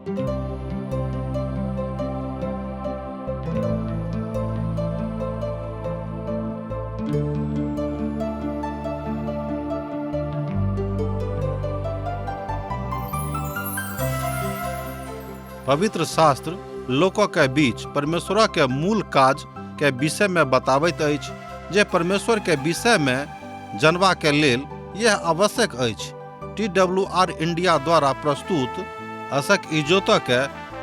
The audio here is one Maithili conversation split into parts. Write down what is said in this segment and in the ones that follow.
पवित्र शास्त्र लोक के बीच परमेश्वर के मूल काज के विषय में बताबैत अछि जे परमेश्वर के विषय में जनबा के लेल यह आवश्यक अछि। टी डब्ल्यू आर इंडिया द्वारा प्रस्तुत असक इजोत के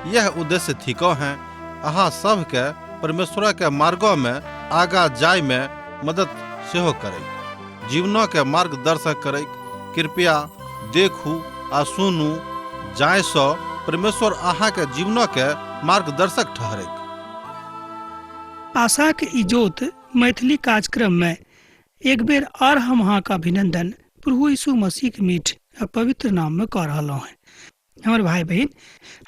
यह उद्देश्य थिको हैं अहाँ सब के परमेश्वर के मार्गो में आगा जाय में मदद सेहो करैक, जीवनो के मार्गदर्शक करैक। कृपया देखू आ सुनू जाय सँ परमेश्वर अहाँ के जीवनो के मार्गदर्शक ठहरैक। आशाक इजोत मैथिली कार्यक्रम में एक बेर और हम अहाँ का अभिनंदन प्रभु यीशु मसीह के मीठ आ पवित्र नाम में कऽ रहलहुँ हैं। हमर भाई बहिन,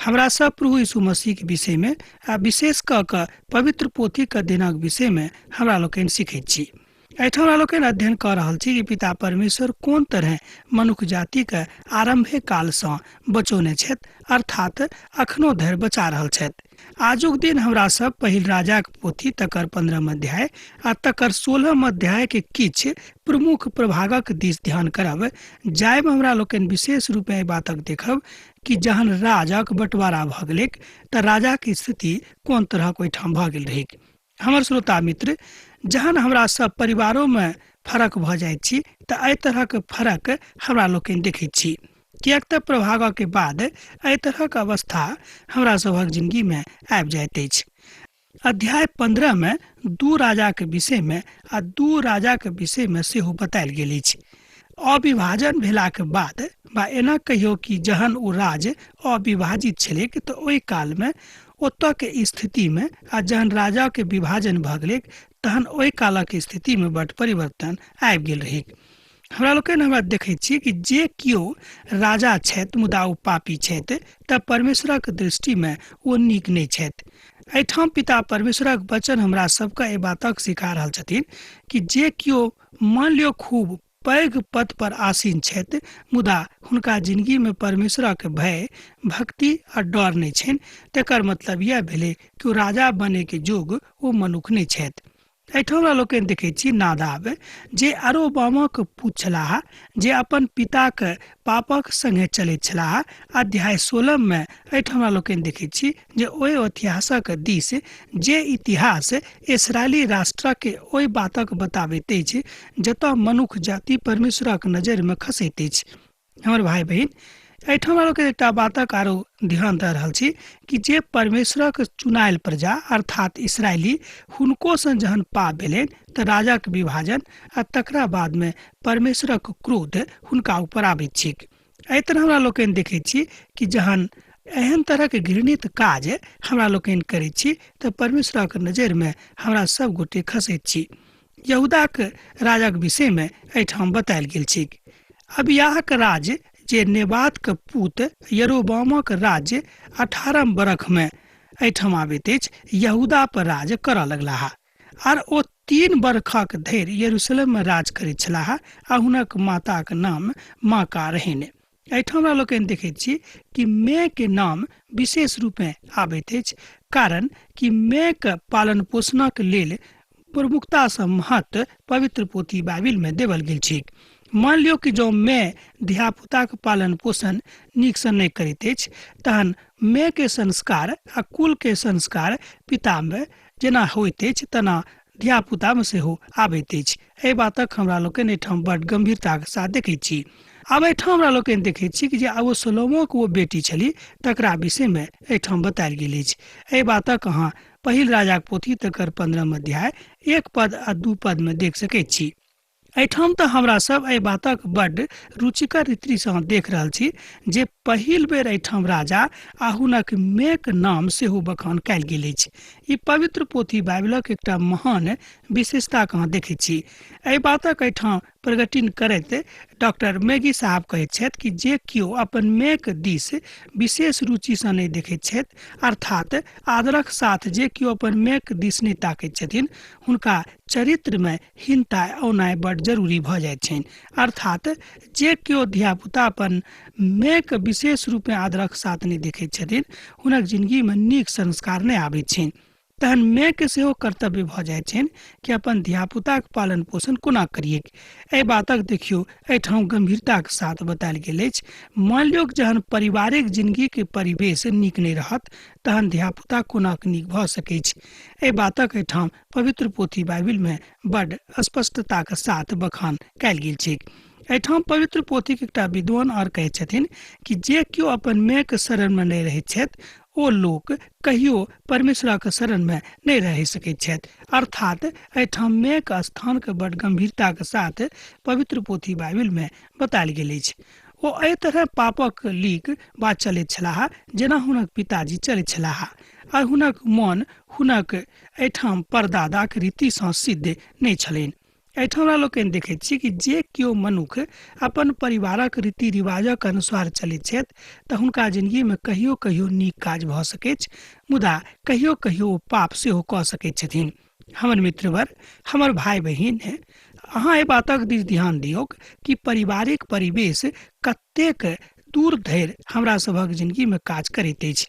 हमरा सब प्रभु यीशु मसीह के विषय में आ विशेष कऽ कऽ पवित्र पोथी के अध्ययनक विषय में हमरा लोकनि सीखैत छी। एहिठाम हमरा लोकनि अध्ययन कऽ रहल छी कि पिता परमेश्वर कोन तरह मनुख जाति के आरंभे काल सँ बचौने छथि, अर्थात अखनो धरि बचा रहल छथि। आजुक दिन हमरा सब पहिल राजाक पोथी तकर 15 अध्याय आ तकर 16 अध्याय के किछु प्रमुख प्रभागक दिस ध्यान करब, जाहिमे हमरा लोकनि विशेष रूपे एहि बातक देखब कि जहन राजाक बंटवारा भऽ गेलैक तऽ राजाक स्थिति कोन तरहक ओहिठाम भऽ गेल रहैक। हमर श्रोता मित्र, जहन हमरा सब परिवारोमे फरक भऽ जाइत छी तऽ एहि तरहक फरक हमरा लोकनि देखैत छी, किएक तऽ प्रभागके बाद एहि तरहक अवस्था हमरा सभक जिंदगीमे आबि जाइत अछि। अध्याय 15 मे दू राजाक विषयमे आ दू राजाक विषयमे सेहो बतायल गेल अछि। अविभाजन भेलाक बाद बा एना कहियो कि जहन ओ राज अविभाजित छलैक तऽ ओहि कालमे ओतऽ के स्थितिमे आ जहन राजाके विभाजन भऽ गेलैक तहन ओहि कालक स्थितिमे बड्ड परिवर्तन आबि गेल रहैक। हमरा लोकनि हमरा देखैत छी कि जे केओ राजा छथि मुदा ओ पापी छथि तऽ परमेश्वरक दृष्टिमे ओ नीक नहि छथि। एहिठाम पिता परमेश्वरक वचन हमरा सबके एहि बातक सिखा रहल छथिन कि जे केओ मान लियौ खूब पैघ पद पर आसीन छथि मुदा हुनका जिंदगीमे परमेश्वरक भय, भक्ति आ डर नहि छनि, तकर मतलब यैह भेलै कि ओ राजा बनैके जोग ओ मनुख नहि छथि। एहिठाम हमरा लोकनि देखैत छी नादाब जे अरोबामक पुत छलाह, जे अपन पिताक पापक संगे चलैत छलाह। अध्याय 16 मे एहिठाम हमरा लोकनि देखैत छी जे ओहि इतिहासक दिस जे इतिहास इसराइली राष्ट्रके ओहि बातक बताबैत अछि जतऽ मनुख जाति परमेश्वरक नजरिमे खसैत अछि। हमर भाई बहिन, एहिठाम हमरा लोकनि एकटा बातक आरो ध्यान दऽ रहल छी कि जे परमेश्वरक चुनायल प्रजा अर्थात इसराइली हुनकोसँ जहन पाप भेलनि तऽ राजाक विभाजन आ तकरा बादमे परमेश्वरक क्रोध हुनका ऊपर आबैत छैक। एहि तरह हमरा लोकनि देखैत छी कि जहन एहन तरहक घृणित काज हमरा लोकनि करैत छी तऽ परमेश्वरक नजरिमे हमरा सब गोटे खसैत छी। यहूदाक राजाक विषयमे एहिठाम बतायल गेल छैक। अबियाहक राज्य जे नेबातक पुत यरोबामक राज्य 18 बरखमे एहिठाम आबैत अछि, यहूदा पर राज करऽ लगलाह आर ओ 3 बरखक धरि यरूशलेममे राज करैत छलाह आ हुनक माताक नाम माका रहनि। एहिठाम हमरा लोकनि देखैत छी कि मे के नाम विशेष रूपेँ आबैत अछि, कारण कि मे के पालन पोषणक लेल प्रमुखतासँ महत्व पवित्र पोथी बाइबिलमे देवल गेल छैक। मान लियौ कि जँ मे धियापुताक पालन पोषण नीकसँ नहि करैत अछि तहन मे के संस्कार आ कुल के संस्कार पितामे जेना होइत अछि तेना धियापुतामे सेहो आबैत अछि। एहि बातक हमरा लोकनि एहिठाम बड्ड गंभीरताक साथ देखैत छी। आब एहिठाम हमरा लोकनि देखैत छी कि जे आब ओ सोलोमोक ओ बेटी छली तकरा विषयमे एहिठाम बतायल गेल अछि। एहि बातक अहाँ पहिल राजाक पोथी तकर 15 अध्याय 1 पद आ 2 पदमे देख सकैत छी। एहिठाम तऽ हमरा सब एहि बातक बड्ड रुचिकर रीतिसँ देख रहल छी जे पहिल बेर एहिठाम राजा आ हुनक मेक नाम सेहो बखान कयल गेल अछि। ई पवित्र पोथी बाइबिलक एकटा महान विशेषताक अहाँ देखैत छी। एहि बातक एहिठाम प्रगटन करैत डॉक्टर मैगी साहब कहैत छथि कि जे केओ अपन मायक दिस विशेष रुचिसँ नहि देखैत छथि, अर्थात आदरक साथ जे केओ अपन मायक दिस नहि ताकैत छथिन, हुनका चरित्रमे हीनता औनाइ बड्ड जरूरी भऽ जाइत छनि। अर्थात जे केओ धियापुता अपन मायके विशेष रूपमे आदरक साथ नहि देखैत छथिन, हुनक जिन्दगीमे नीक संस्कार नहि आबैत छनि। तहन मायके सेहो कर्तव्य भऽ जाइत छनि कि अपन धियापुताक पालन पोषण कोना करियैक। एहि बातक देखियौ एहिठाम गंभीरताके साथ बतायल गेल अछि। मानि लियौ जहन पारिवारिक जिन्दगीके परिवेश नीक नहि रहत तहन धियापुता कोना नीक भऽ सकैछ। एहि बातक एहिठाम पवित्र पोथी बाइबिलमे बड्ड स्पष्टताके साथ बखान कयल गेल छैक। एहिठाम पवित्र पोथीके एकटा विद्वान आओर कहै छथिन कि जे केओ अपन मायके शरणमे नहि रहैत छथि ओ लोक कहियो परमेश्वरक शरणमे नहि रहि सकैत छथि। अर्थात एहिठाम मायके स्थानके बड्ड गंभीरताके साथ पवित्र पोथी बाइबिलमे बतायल गेल अछि। ओ एहि तरह पापक लीक बा चलैत छलाह जेना हुनक पिताजी चलैत छलाह, आ हुनक मन हुनक एहिठाम परदादाक रीतिसँ सिद्ध नहि छलनि। एहिठाम हमरा लोकनि देखैत छी कि जे केओ मनुख अपन परिवारक रीति रिवाजक अनुसार चलैत छथि तऽ हुनका जिन्दगीमे कहियो कहियो नीक काज भऽ सकैछ, मुदा कहियो कहियो ओ पाप सेहो कऽ सकैत छथिन। हमर मित्रवर, हमर भाई बहिन, अहाँ एहि बातक दिस ध्यान दियौक कि पारिवारिक परिवेश कतेक दूर धरि हमरा सभक जिन्दगीमे काज करैत अछि।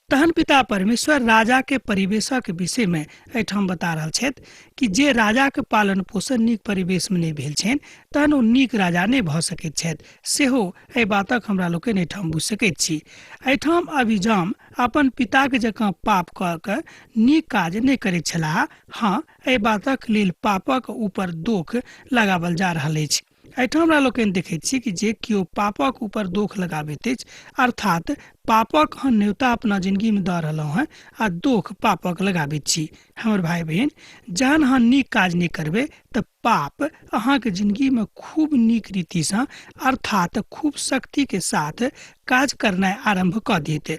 तहन पिता परमेश्वर राजा के परिवेशक विषय में एहिठाम बता रहल छथि कि जे राजा के पालन पोषण नीक परिवेश में नहि भेल छनि तहन ओ नीक राजा नहि भऽ सकैत छथि, सेहो एहि बातक हमरा लोकनि एहिठाम बुझि सकैत छी। एहिठाम अभिजाम अपन पिताके जकाँ पाप कऽ के नीक काज नहि करैत छलाह। हाँ, एहि बातक लेल पापक ऊपर दोख लगावल जा रहल अछि। एहिठाम हमरा लोकनि देखैत छी कि जे केओ पापक ऊपर दोख लगाबैत अछि, अर्थात पापक हम न्योता अपना जिन्दगीमे दऽ रहलहुँ हेँ आ दोख पापक लगाबैत छी। हमर भाई बहिन, जहन अहाँ नीक काज नहि करबै तऽ पाप अहाँके जिन्दगीमे खूब नीक रीतिसँ अर्थात खूब शक्तिके साथ काज करनाइ आरम्भ कऽ देत,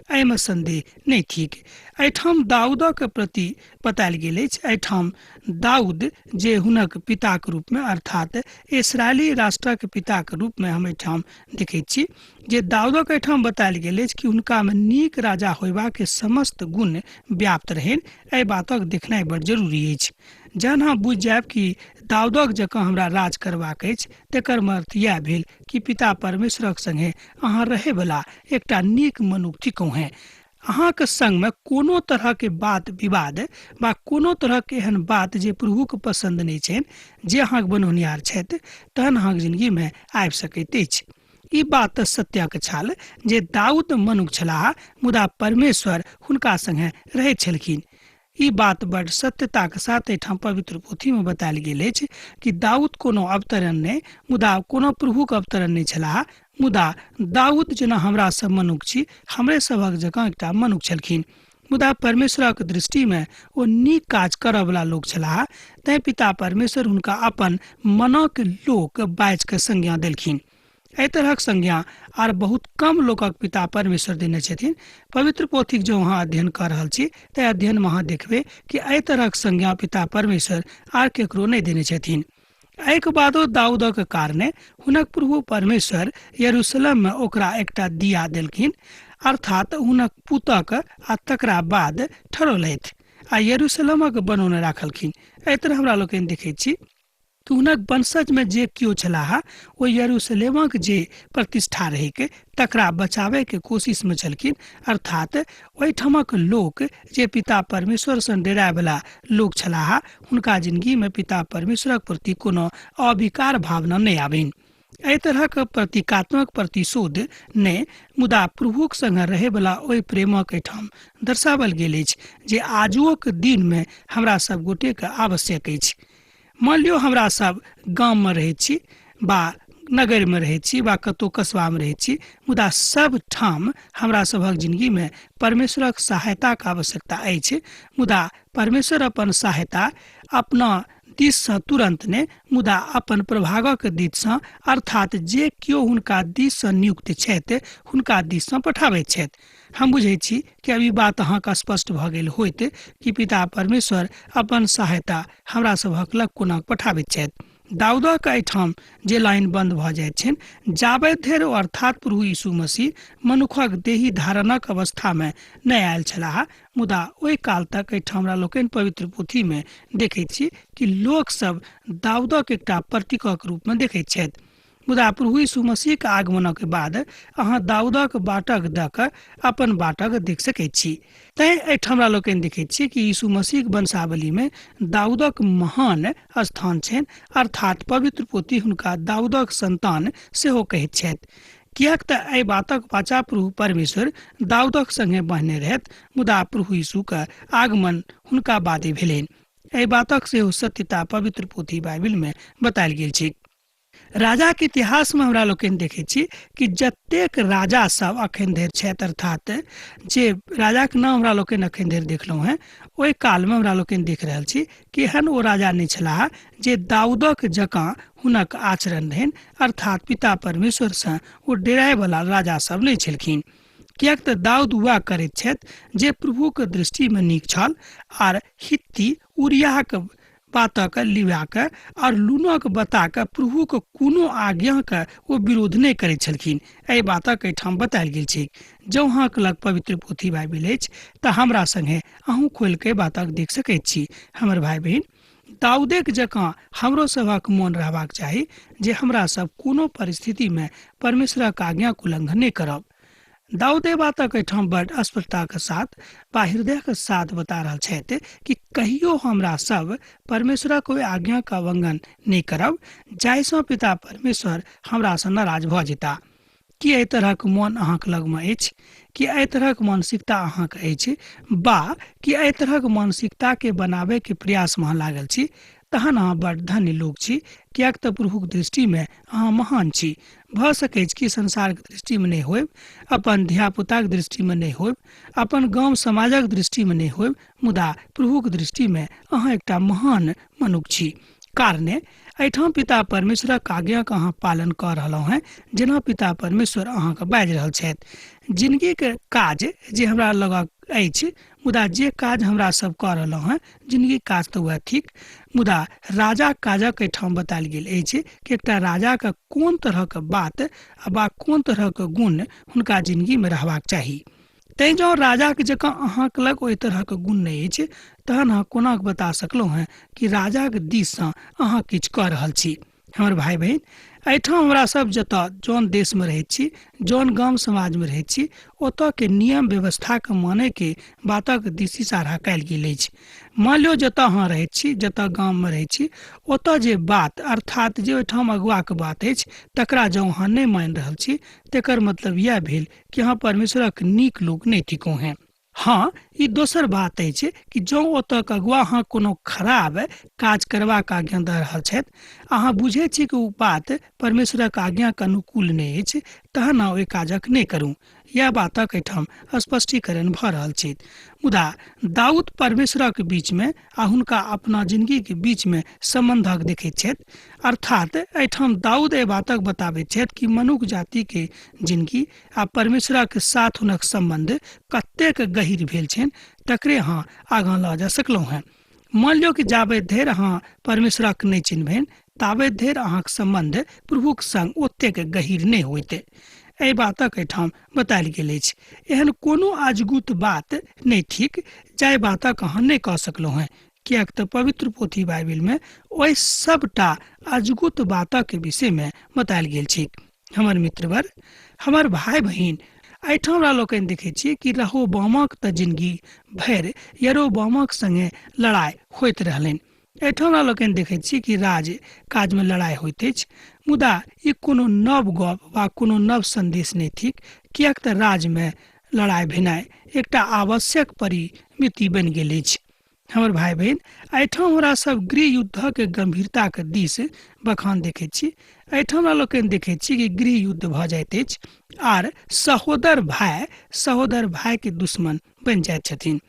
एहिमे संदेह नहि थिक। एहिठाम दाऊदक प्रति बतायल गेल अछि। एहिठाम दाऊद जे हुनक पिताक रूपमे अर्थात इसराइली राष्ट्रक पिताक रूपमे हम एहिठाम देखैत छी जे दाऊदक एहिठाम बतायल गेल अछि कि हुनकामे नीक राजा होयबाक समस्त गुण व्याप्त रहनि। एहि बातक देखनाइ बड़ जरूरी अछि। जहन अहाँ बुझि जायब कि दाऊदक जकाँ हमरा राज करबाक अछि, तेकर अर्थ इएह भेल कि पिता परमेश्वरक संगे अहाँ रहैवला एकटा नीक मनुख थिकहुँ हेँ। अहाँके संगमे कोनो तरहके बात विवाद वा कोनो तरहके एहन बात जे प्रभुके पसन्द नहि छनि, जे अहाँके बनौनिहार छथि, तहन अहाँके जिन्दगीमे आबि सकैत अछि। ई बात तऽ सत्यक छल जे दाऊद मनुख छलाह, मुदा परमेश्वर हुनका संगे रहैत छलखिन। ई बात बड़ सत्यताक साथ एहिठाम पवित्र पोथीमे बतायल गेल अछि कि दाऊद कोनो अवतरण नहि, मुदा कोनो प्रभुक अवतरण नहि छलाह, मुदा दाऊद जेना हमरा सब मनुख छी, हमरे सभक जकाँ एकटा मनुख छलखिन, मुदा परमेश्वरक दृष्टिमे ओ नीक काज करऽवला लोक छलाह, तैं पिता परमेश्वर हुनका अपन मनक लोक बाजि कऽ संज्ञा देलखिन। एहि तरहक संज्ञा आर बहुत कम लोकक पिता परमेश्वर देने छथिन। पवित्र पोथीक जो अहाँ अध्ययन कऽ रहल छी तऽ अध्ययनमे अहाँ देखबै कि एहि तरहक संज्ञा पिता परमेश्वर आर केकरो नहि देने छथिन। एहिके बादो दाऊदक कारणे हुनक प्रभु परमेश्वर यरूशलेममे ओकरा एकटा दिया देलखिन, अर्थात हुनक पुतक, आ तकरा बाद ठहरौलथि आ यरूशलेमक बनौने राखलखिन। एहि तरह हमरा लोकनि देखैत छी कि हुनक वंशजमे जे केओ छलाह ओ यरूशलेमक जे प्रतिष्ठा रहैक तकरा बचाबैके कोशिशमे छलखिन, अर्थात ओहिठामक लोक जे पिता परमेश्वरसँ डेरायवला लोक छलाह हुनका जिन्दगीमे पिता परमेश्वरक प्रति कोनो अविकार भावना नहि आबनि। एहि तरहक प्रतीकात्मक प्रतिशोध नहि, मुदा प्रभुक संग रहैवला ओहि प्रेमक एहिठाम दर्शावल गेल अछि जे आजुओक दिनमे हमरा सब गोटेके आवश्यक अछि। मान लियौ हमरा सब गाममे रहै छी बा नगरमे रहै छी बा कतहु कस्बामे रहै छी, मुदा सब ठाम हमरा सभक जिन्दगीमे परमेश्वरक सहायताके आवश्यकता अछि। मुदा परमेश्वर अपन सहायता अपना दिससँ तुरन्त नहि, मुदा अपन प्रभागक दिससँ, अर्थात जे केओ हुनका दिससँ नियुक्त छथि हुनका दिससँ पठाबैत छथि। हम बुझै छी कि अब ई बात अहाँके स्पष्ट भऽ गेल होइत कि पिता परमेश्वर अपन सहायता हमरा सभक लग कोना पठाबैत छथि। दाऊदक एहिठाम जे लाइन बंद भऽ जाइत छनि जाबे धरि अर्थात प्रभु यीशु मसीह मनुखक देही धारणक अवस्थामे नहि आयल छलाह, मुदा ओहि काल तक एहिठाम हमरा लोकनि पवित्र पोथीमे देखैत छी कि लोकसभ दाऊदक एकटा प्रतीकक रूपमे देखैत छथि। मुदा प्रभु यीशु मसीहके आगमनक बाद अहाँ दाऊदक बाटक दऽ कऽ अपन बाटक देख सकैत छी। तैँ एहिठाम हमरा लोकनि देखैत छी कि यीशु मसीहक वंशावलीमे दाऊदक महान स्थान छनि, अर्थात पवित्र पोथी हुनका दाऊदक संतान सेहो कहैत छथि, किएक तऽ एहि बातक वाचा प्रभु परमेश्वर दाऊदक संगे बन्हने रहथि, मुदा प्रभु यीशुके आगमन हुनका बादे भेलनि। एहि बातक सेहो सत्यता पवित्र पोथी बाइबिलमे बतायल गेल छै। राजाके इतिहासमे हमरा लोकनि देखै छी कि जतेक राजा सब अखन धरि छथि, अर्थात जे राजाके नाम हमरा लोकनि अखन धरि देखलहुँ हेँ, ओहि कालमे हमरा लोकनि देख रहल छी कि एहन ओ राजा नहि छलाह जे दाऊदक जकाँ हुनक आचरण रहनि, अर्थात पिता परमेश्वरसँ ओ डेरायवला राजा सब नहि छलखिन। किएक तऽ दाऊद वएह करैत छथि जे प्रभुके दृष्टिमे नीक छल, आर हित्ती उरियाहके बातक लिबाके आओर लूनक बताके प्रभुके कोनो आज्ञाके ओ विरोध नहि करैत छलखिन। एहि बातक एहिठाम बतायल गेल छै। जँ अहाँके लग पवित्र पोथी बाइबिल अछि तऽ हमरा सङ्गे अहूँ खोलिके बातक देख सकैत छी। हमर भाय बहिन, दाऊदेक जकाँ हमरो सभक मोन रहबाक चाही जे हमरा सब कोनो परिस्थितिमे परमेश्वरक आज्ञाक उल्लंघन नहि करब। दाऊद एहि बातक एहिठाम बड स्पष्टताके साथ बा हृदयके साथ बता रहल छथि कि कहियो हमरा सब परमेश्वरक ओहि आज्ञाक अवंगन नहि करब जाहिसँ पिता परमेश्वर हमरासँ नाराज भऽ जेता। की एहि तरहक मोन अहाँके लगमे अछि? की एहि तरहक मानसिकता अहाँके अछि? बा कि एहि तरहक मानसिकताके बनाबैके प्रयासमे अहाँ लागल छी? तहन अहाँ बड धन्य लोक छी, किएक तऽ प्रभुक दृष्टिमे अहाँ महान छी। भऽ सकैछ कि संसारके दृष्टिमे नहि होयब, अपन धियापुताके दृष्टिमे नहि होयब, अपन गाम समाजक दृष्टिमे नहि होयब, मुदा प्रभुक दृष्टिमे अहाँ एकटा महान मनुख छी। कारणे एहिठाम पिता परमेश्वरक आज्ञाके अहाँ पालन कऽ रहलहुँ हेँ, जेना पिता परमेश्वर अहाँके बाजि रहल छथि। जिनगीके काज जे हमरा लग अछि, मुदा जे काज हमरा सब कऽ रहलहुँ हेँ जिनगी काज तऽ वएह थिक, मुदा राजा काजक एहिठाम बतायल गेल अछि कि एकटा राजाके कोन तरहक बात आ बा कोन तरहक गुण हुनका जिनगीमे रहबाक चाही। तैँ जँ राजाके जकाँ अहाँके लग ओहि तरहक गुण नहि अछि तहन अहाँ कोना बता सकलहुँ हेँ कि राजाके दिससँ अहाँ किछु कऽ रहल छी। हमर भाय बहिन, एहिठाम हमरा सब जतऽ जौन देशमे रहैत छी, जौन गाम समाजमे रहैत छी, ओतऽके नियम व्यवस्थाके मानैके बातक दिस इशारा कयल गेल अछि। मान लियौ जतऽ अहाँ रहैत छी, जतऽ गाममे रहैत छी, ओतऽ जे बात अर्थात जे ओहिठाम अगुआके बात अछि तकरा जँ अहाँ नहि मानि रहल छी तकर मतलब इएह भेल कि अहाँ परमेश्वरक नीक लोक नहि थिकहुँ हेँ। हँ, ई दोसर बात अछि कि जँ ओतऽके अगुआ अहाँ कोनो खराब काज करबाक आज्ञा दऽ रहल छथि, अहाँ बुझै छी कि ओ बात परमेश्वरक आज्ञाके अनुकूल नहि अछि, तहन अहाँ ओहि काजक नहि करू। इएह बातक एहिठाम स्पष्टीकरण भऽ रहल छै। मुदा दाऊद परमेश्वरक बीचमे आ हुनका अपना जिनगीके बीचमे सम्बन्धक देखैत छथि। अर्थात एहिठाम दाऊद एहि बातक बताबैत छथि कि मनुख जातिके जिनगी आ परमेश्वरक साथ हुनक सम्बन्ध कतेक गहीर भेल छनि तकरे अहाँ आगाँ लऽ जा सकलहुँ हेँ। मान लियौ कि जाबे धरि अहाँ परमेश्वरक नहि चिन्हबनि ताबे धरि अहाँक सम्बन्ध प्रभुक संग ओतेक गहीर नहि होइत। एहि बातक एहिठाम बतायल गेल अछि। एहन कोनो अजगुत बात नहि थिक जाहि बातक अहाँ नहि कऽ सकलहुँ हेँ, किएक तऽ पवित्र पोथी बाइबिलमे ओहि सबटा अजगुत बातक विषयमे बतायल गेल छैक। हमर मित्रवर, हमर भाय बहिन, एहिठाम हमरा लोकनि देखै छियै कि रहोबामक तऽ जिनगी भरि यरोबामक संगे लड़ाइ होइत रहलनि। एहिठाम हमरा लोकनि देखै छियै कि राज काजमे लड़ाइ होइत अछि, मुदा ई कोनो नव गप वा कोनो नव संदेश नहि थिक, किएक तऽ राजमे लड़ाइ भेनाइ एकटा आवश्यक परिमिति बनि गेल अछि। हमर भाय बहिन, एहिठाम हमरा सब गृह युद्धक गंभीरताके दिस बखान देखैत छी। एहिठाम हमरा लोकनि देखैत छी कि गृह युद्ध भऽ जाइत अछि आर सहोदर भाय सहोदर भायके दुश्मन बनि जाइत छथिन।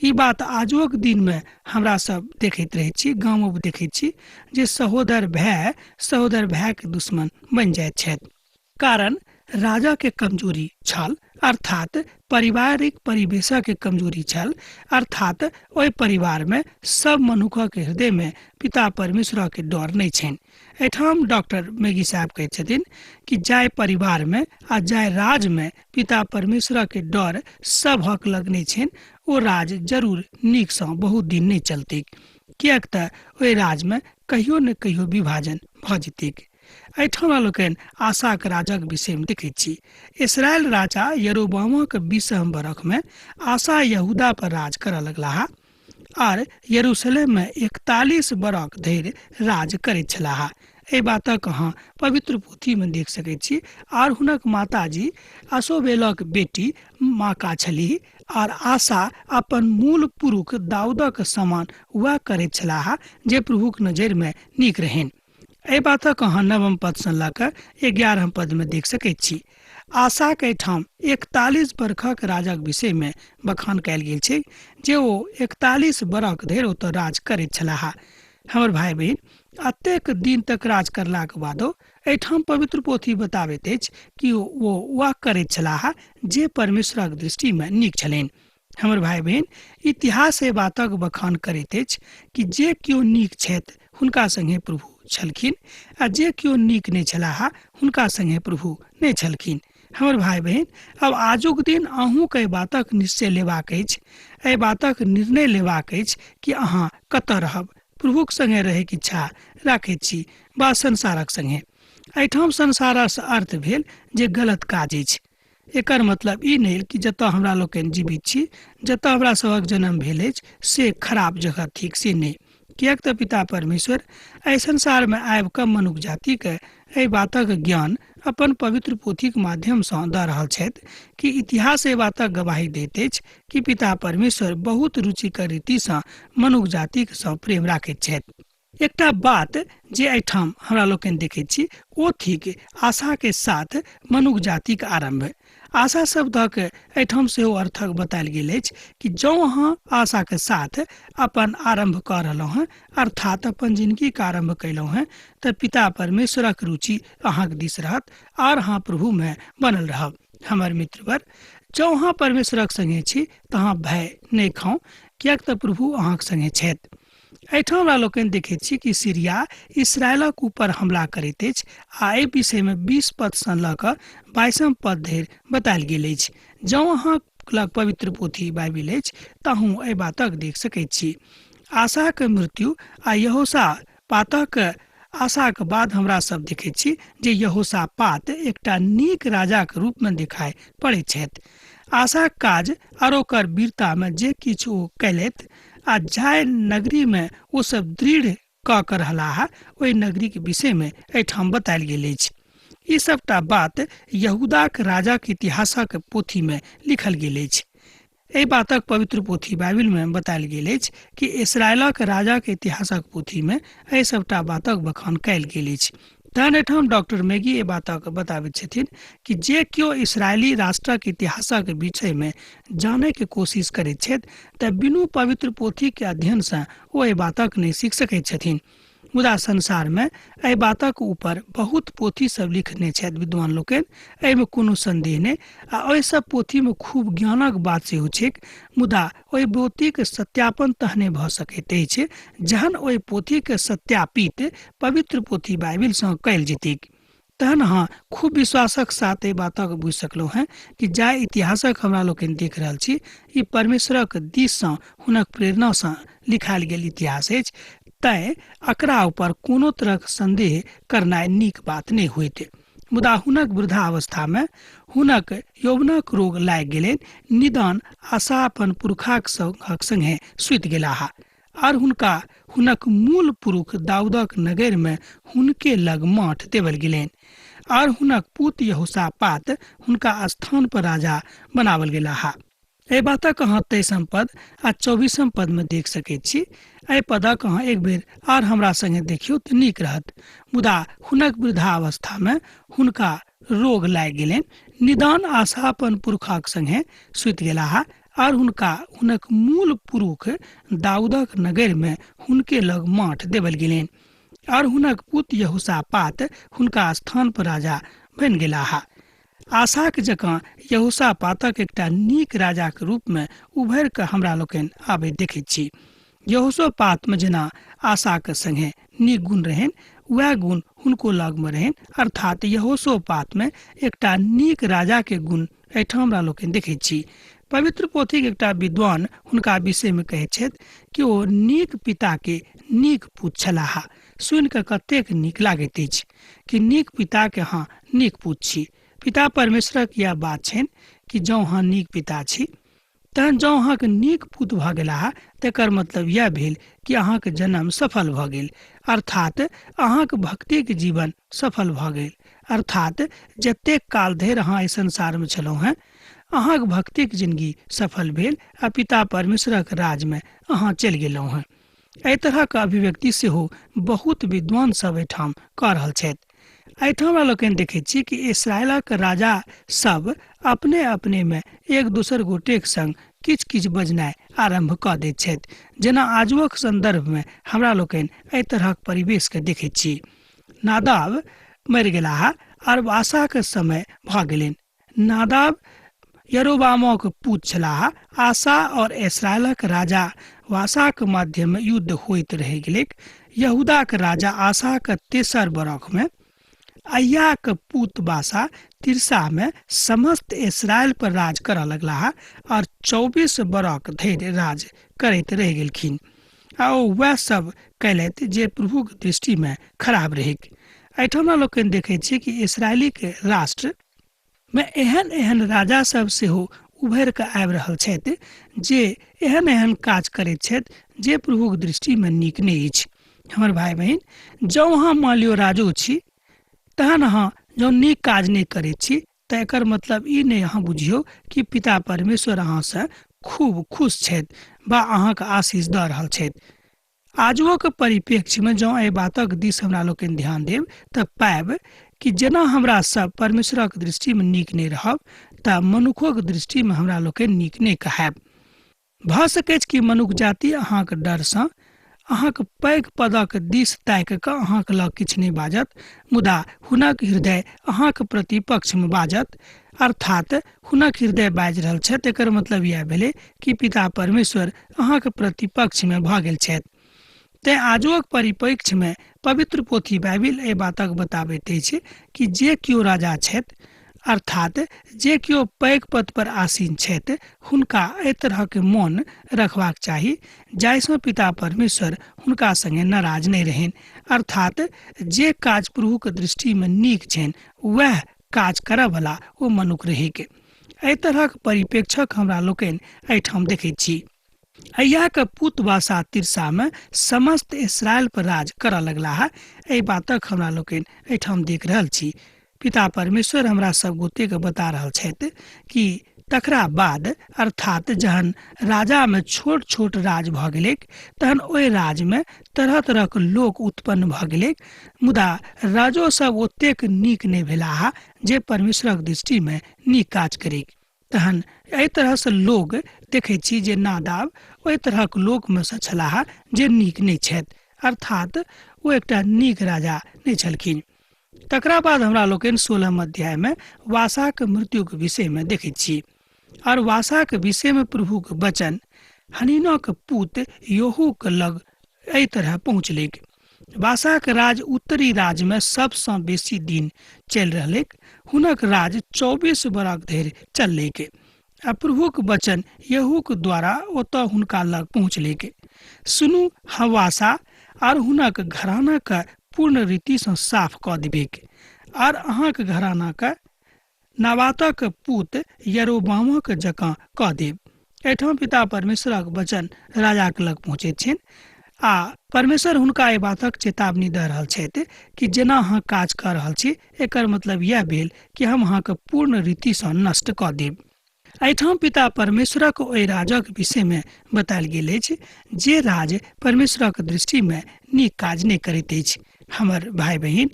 ई बात आजुक दिनमे हमरा सब देखैत रहै छी, गामो देखैत छी जे सहोदर भाय सहोदर भायके दुश्मन बनि जाइत छथि। कारण राजाके कमजोरी छल अर्थात पारिवारिक परिवेशक कमजोरी छल, अर्थात ओहि परिवारमे सब मनुखक हृदयमे पिता परमेश्वरके डर नहि छनि। एहिठाम डॉक्टर मैगी साहब कहै छथिन कि जाहि परिवारमे आ जाहि राजमे पिता परमेश्वरके डर सबहक लग नहि छनि ओ राज जरूर नीकसँ बहुत दिन नहि चलतैक, किएक तऽ ओहि राजमे कहियो ने कहियो विभाजन भऽ जेतैक। एहिठाम लोकनि आशाक राजक विषयमे देखैत छी। इसराइल राजा यरोबामक 20 बरखमे आशा यहूदा पर राज करऽ लगलाह आर यरूशलेममे 41 बरख धरि राज करैत छलाह। एहि बातक अहाँ पवित्र पोथीमे देख सकैत छी। आर हुनक माताजी असोबेलक बेटी माका छलीह आर आशा अपन मूल पुरुष दाऊदक समान वएह करैत छलाह जे प्रभुक नजरिमे नीक रहनि। एहि बातक अहाँ 9 पदसँ लऽ कऽ 11 पदमे देख सकैत छी। आशाक एहिठाम 41 बरखक राजक विषयमे बखान कयल गेल छै जे ओ 41 बरख धरि ओतऽ राज करैत छलाह। हमर भाय बहिन, अतेक दिन तक राज करलाक बादो एहिठाम पवित्र पोथी बताबैत अछि कि ओ वएह करैत छलाह जे परमेश्वरक दृष्टिमे नीक छलनि। हमर भाय बहिन, इतिहास एहि बातक बखान करैत अछि कि जे केओ नीक छथि हुनका संगे प्रभु छलखिन आ जे केओ नीक नहि छलाह हुनका संगे प्रभु नहि छलखिन। हमर भाय बहिन, अब आजुक दिन अहूँके एहि बातक निश्चय लेबाक अछि, एहि बातक निर्णय लेबाक अछि कि अहाँ कतऽ रहब, प्रभुक संगे रहैके इच्छा राखैत छी वा संसारक संगे। एहिठाम संसारसँ अर्थ भेल जे गलत काज अछि। एकर मतलब ई नहि कि जतऽ हमरा लोकनि जीवित छी, जतऽ हमरा सभक जन्म भेल अछि से खराब जगह थिक, से नहि। किएक तऽ पिता परमेश्वर एहि संसारमे आबि कऽ मनुख जातिके एहि बातक ज्ञान अपन पवित्र पोथीक माध्यमसँ दऽ रहल छथि कि इतिहास एहि बातक गवाही दैत अछि कि पिता परमेश्वर बहुत रुचिकर रीतिसँ मनुख जातिसँ प्रेम राखैत छथि। एकटा बात जे एहिठाम हमरा लोकनि देखैत छी ओ थिक आशाके साथ मनुख जातिक आरम्भ। आशा शब्दक एहिठाम सेहो अर्थक बतायल गेल अछि कि जँ अहाँ आशाके साथ अपन आरम्भ कऽ रहलहुँ हेँ, अर्थात अपन जिनगीके आरम्भ कयलहुँ हेँ, तऽ पिता परमेश्वरक रुचि अहाँके दिस रहत आर अहाँ प्रभुमे बनल रहब। हमर मित्रवर, जँ अहाँ परमेश्वरक संगे छी तऽ अहाँ भय नहि खाउ, किएक तऽ प्रभु अहाँके संगे छथि। एहिठाम हमरा लोकनि देखैत छी कि सीरिया इसराइलक ऊपर हमला करैत अछि आ एहि विषयमे 20 पदसँ लऽ कऽ 22 पद धरि बतायल गेल अछि। जँ अहाँ लग पवित्र पोथी बाइबिल अछि तऽ अहूँ एहि बातक देख सकैत छी। आशाक मृत्यु आ यहोशापातक आशाक बाद हमरा सब देखैत छी जे यहोशापात एकटा नीक राजाक रूपमे देखाइ पड़ैत छथि। आशाक काज आर ओकर वीरतामे जे किछु ओ कयलथि आ जाहि नगरीमे ओ सब दृढ़ कऽ कऽ रहलाह ओहि नगरीके विषयमे एहिठाम बतायल गेल अछि। ई सबटा बात यहूदाक राजाक इतिहासक पोथीमे लिखल गेल अछि। एहि बातक पवित्र पोथी बाइबिलमे बतायल गेल अछि कि इसराइलक राजाक इतिहासक पोथीमे एहि सबटा बातक बखान कयल गेल अछि। तहन एहिठाम डॉक्टर मैगी एहि बातक बताबैत छथिन कि जे केओ इसराइली राष्ट्रक इतिहासक विषयमे जानैके कोशिश करैत छथि तऽ बिनु पवित्र पोथीके अध्ययनसँ ओ एहि बातक नहि सीख सकैत छथिन। मुदा संसारमे एहि बातक ऊपर बहुत पोथी सब लिखने छथि विद्वान लोकनि, एहिमे कोनो संदेह नहि आ ओहि सब पोथीमे खूब ज्ञानक बात सेहो छैक। मुदा ओहि पोथीके सत्यापन तहने भऽ सकैत अछि जहन ओहि पोथीके सत्यापित पवित्र पोथी बाइबिलसँ कयल जेतैक। तहन अहाँ खूब विश्वासक साथ एहि बातक बुझि सकलहुँ हेँ कि जाहि इतिहासक हमरा लोकनि देख रहल छी ई परमेश्वरक दिससँ हुनक प्रेरणासँ लिखायल गेल इतिहास अछि, तैँ एकरा ऊपर कोनो तरहक संदेह करनाइ नीक बात नहि होइत। मुदा हुनक वृद्धावस्थामे हुनक यौवनक रोग लागि गेलनि। निदान आशा अपन पुरखाक संगे सुति गेलाह आर हुनका हुनक मूल पुरुष दाऊदक नगरमे हुनके लग माठ देवल गेलनि आर हुनक पुत यहोशापात हुनका स्थान पर राजा बनावल गेलाह। एहि बातक अहाँ 23 पद आ 24 पदमे देख सकैत छी। एहि पदक अहाँ एक बेर आर हमरा संगे देखियौ तऽ नीक रहत। मुदा हुनक वृद्धावस्थामे हुनका रोग लागि गेलनि। निदान आशा अपन पुरखाक संगे सुति गेलाह आर हुनका हुनक मूल पुरुष दाऊदक नगरमे हुनके लग माठ देवल गेलनि आर हुनक पुत यहोशापात हुनका स्थान पर राजा बनि गेलाह। आशाक जकाँ यहोशापातक एकटा नीक राजाक रूपमे उभरि कऽ हमरा लोकनि आबैत देखैत छी। यहोशापातमे जेना आशाक संगे नीक गुण रहनि, वएह गुण हुनको लगमे रहनि, अर्थात यहोशापातमे एकटा नीक राजाके गुण एहिठाम हमरा लोकनि देखैत छी। पवित्र पोथीक एकटा विद्वान हुनका विषयमे कहैत छथि कि ओ नीक पिताके नीक पूत छलाह। सुनि कऽ कतेक नीक लागैत अछि कि नीक पिताके अहाँ नीक पूत छी। पिता परमेश्वरक इएह बात छनि कि जँ अहाँ नीक पिता छी तहन जँ अहाँके नीक पूत भऽ गेलाह तकर मतलब इएह भेल कि अहाँके जन्म सफल भऽ गेल, अर्थात अहाँके भक्तिके जीवन सफल भऽ गेल, अर्थात जतेक काल धरि अहाँ एहि संसारमे छलहुँ हेँ अहाँके भक्तिके जिंदगी सफल भेल आ पिता परमेश्वरक राजमे अहाँ चलि गेलहुँ हेँ। एहि तरहक अभिव्यक्ति सेहो बहुत विद्वान सब एहिठाम कऽ रहल छथि। एहिठाम हमरा लोकनि देखैत छी कि इसराइलक राजा सब अपने अपने मे एक दोसर गोटेक संग किछु किछु बजनाइ आरम्भ कऽ दैत छथि, जेना आजुक संदर्भ मे हमरा लोकनि एहि तरहक परिवेश के देखैत छी। नादाब मरि गेलाह आर आशाक समय भऽ गेलनि। नादाब यरोबामक पूत छलाह। आशा और इसराइलक राजा वासाक मध्यमे युद्ध होइत रहि गेलैक। यहूदाक राजा आशाक तेसर बरखमे अय्याक पूत बासा तिरसामे समस्त इसराइल पर राज करऽ लगलाह और 24 बरख धरि राज करैत रहि गेलखिन। आ ओ वएह सब कयलथि जे प्रभुक दृष्टिमे खराब रहैक। एहिठाम हमरा लोकनि देखैत छी कि इसराइलीके राष्ट्र मे एहन एहन राजा सब सेहो उभरि कऽ आबि रहल छथि जे एहन एहन काज करैत छथि जे प्रभुक दृष्टिमे नीक नहि अछि। हमर भाय बहिन, जँ अहाँ मान लियौ राजो छी तहन अहाँ जँ नीक काज नहि करैत छी तऽ एकर मतलब ई नहि अहाँ बुझियौ कि पिता परमेश्वर अहाँसँ खूब खुश छथि वा अहाँके आशीष दऽ रहल छथि। आजुओक परिप्रेक्ष्यमे जँ एहि बातक दिस हमरा लोकनि ध्यान देब तऽ पायब कि जेना हमरा सब परमेश्वरक दृष्टिमे नीक नहि रहब तऽ मनुखोक दृष्टिमे हमरा लोकनि नीक नहि कहायब। भऽ सकैछ कि मनुख जाति अहाँक डरसँ अहाँक पैघ पदक दिस ताकि कऽ अहाँक लग किछु नहि बाजत, मुदा हुनक हृदय अहाँक प्रति पक्षमे बाजत, अर्थात हुनक हृदय बाजि रहल छथि। एकर मतलब इएह भेलै कि पिता परमेश्वर अहाँक प्रतिपक्षमे भऽ गेल छथि। तेँ आजुक परिप्रेक्ष्यमे पवित्र पोथी बाइबिल एहि बातक बताबैत अछि कि जे केओ राजा छथि, अर्थात जे केओ पैघ पद पर आसीन छथि, हुनका एहि तरहक मोन रखबाक चाही जाहिसँ पिता परमेश्वर हुनका संगे नाराज नहि रहनि, अर्थात जे काज प्रभुक दृष्टिमे नीक छनि वएह काज करऽवला ओ मनुख रहैक। एहि तरहक परिप्रेक्ष्यक हमरा लोकनि एहिठाम देखैत छी। अय्याक पूत बासा तिरसामे समस्त इसराइल पर राज करऽ लगलाह। एहि बातक हमरा लोकनि एहिठाम देख रहल छी। पिता परमेश्वर हमरा सब गोटेके बता रहल छथि कि तकरा बाद, अर्थात जहन राजामे छोट छोट राज भऽ गेलैक तहन ओहि राजमे तरह तरहक लोक उत्पन्न भऽ गेलैक, मुदा राजो सब ओतेक नीक नहि भेलाह जे परमेश्वरक दृष्टिमे नीक काज करैक। तहन एहि तरहसँ लोक देखैत छी जे नादाब ओहि तरहक लोकमे सँ छलाह जे नीक नहि छथि, अर्थात ओ एकटा नीक राजा नहि छलखिन। तकरा बाद हमरा लोकनि 16 अध्यायमे वासाक मृत्युक विषयमे देखैत छी। और वासाक विषयमे प्रभुक वचन हनीनक पूत योहूक लग एहि तरह पहुँचलैक। वासाक राज उत्तरी राज्यमे सबसँ बेसी दिन चलि रहलैक। हुनक राज 24 बरख धरि चललैक आ प्रभुक वचन यहूक द्वारा ओतऽ हुनका लग पहुँचलैक। सुनू, हम वासा आर हुनक घरानाक पूर्ण रीतिसँ साफ कऽ देबैक आर अहाँक घरानाक नबातक पूत यरोबामक जकाँ कऽ देब। एहिठाम पिता परमेश्वरक वचन राजाक लग पहुँचैत छनि आ परमेश्वर हुनका एहि बातक चेतावनी दऽ रहल छथि कि जेना अहाँ काज कऽ रहल छी एकर मतलब इएह भेल कि हम अहाँके पूर्ण रीतिसँ नष्ट कऽ देब। एहिठाम पिता परमेश्वरक ओहि राजक विषयमे बतायल गेल अछि जे राज परमेश्वरक दृष्टिमे नीक काज नहि करैत अछि। हमर भाय बहिन,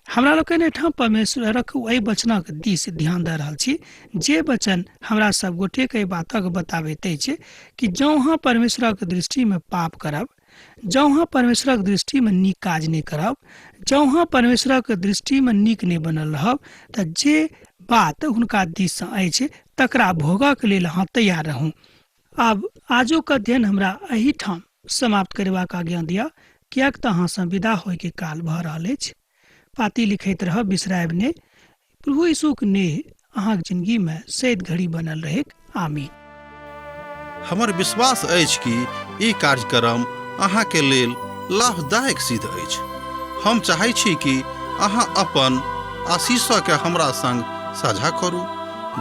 हमरा लोकनि एहिठाम परमेश्वरक ओहि वचनक दिस ध्यान दऽ रहल छी जे वचन हमरा सब गोटेके एहि बातक बताबैत अछि कि जँ अहाँ परमेश्वरक दृष्टिमे पाप करब, जँ अहाँ परमेश्वरक दृष्टिमे नीक काज नहि करब, जँ अहाँ परमेश्वरक दृष्टिमे नीक नहि बनल रहब, तऽ जे बात हुनका दिससँ अछि तकरा भोगऽके लेल अहाँ तैयार रहू। आब आजुक अध्ययन हमरा एहिठाम समाप्त करबाक आज्ञा दिअ, किएक तऽ अहाँसँ विदा होइके काल भऽ रहल अछि। पाती लिखैत रहब, बिसरायब नहि। प्रभु यीशुक नेह अहाँक जिंदगीमे सैद घड़ी बनल रहैक। आमीन। हमर विश्वास अछि कि ई कार्यक्रम अहाँके लेल लाभदायक सिद्ध अछि। हम चाहै छी कि अहाँ अपन आशीषके हमरा संग साझा करू।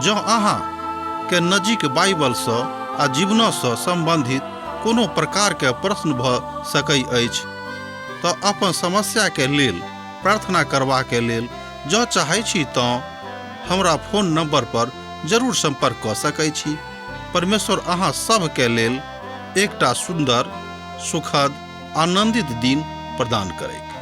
जँ अहाँ के नजीक बाइबलसँ आ जीवनसँ सम्बन्धित कोनो प्रकारके प्रश्न भऽ सकै अछि तऽ अपन समस्याके लेल प्रार्थना करबाके लेल जँ चाहै छी तँ हमरा फोन नंबर पर जरूर संपर्क कऽ सकै छी। परमेश्वर अहाँ सभके लेल एकटा सुन्दर, सुखद, आनंदित दिन प्रदान करैक।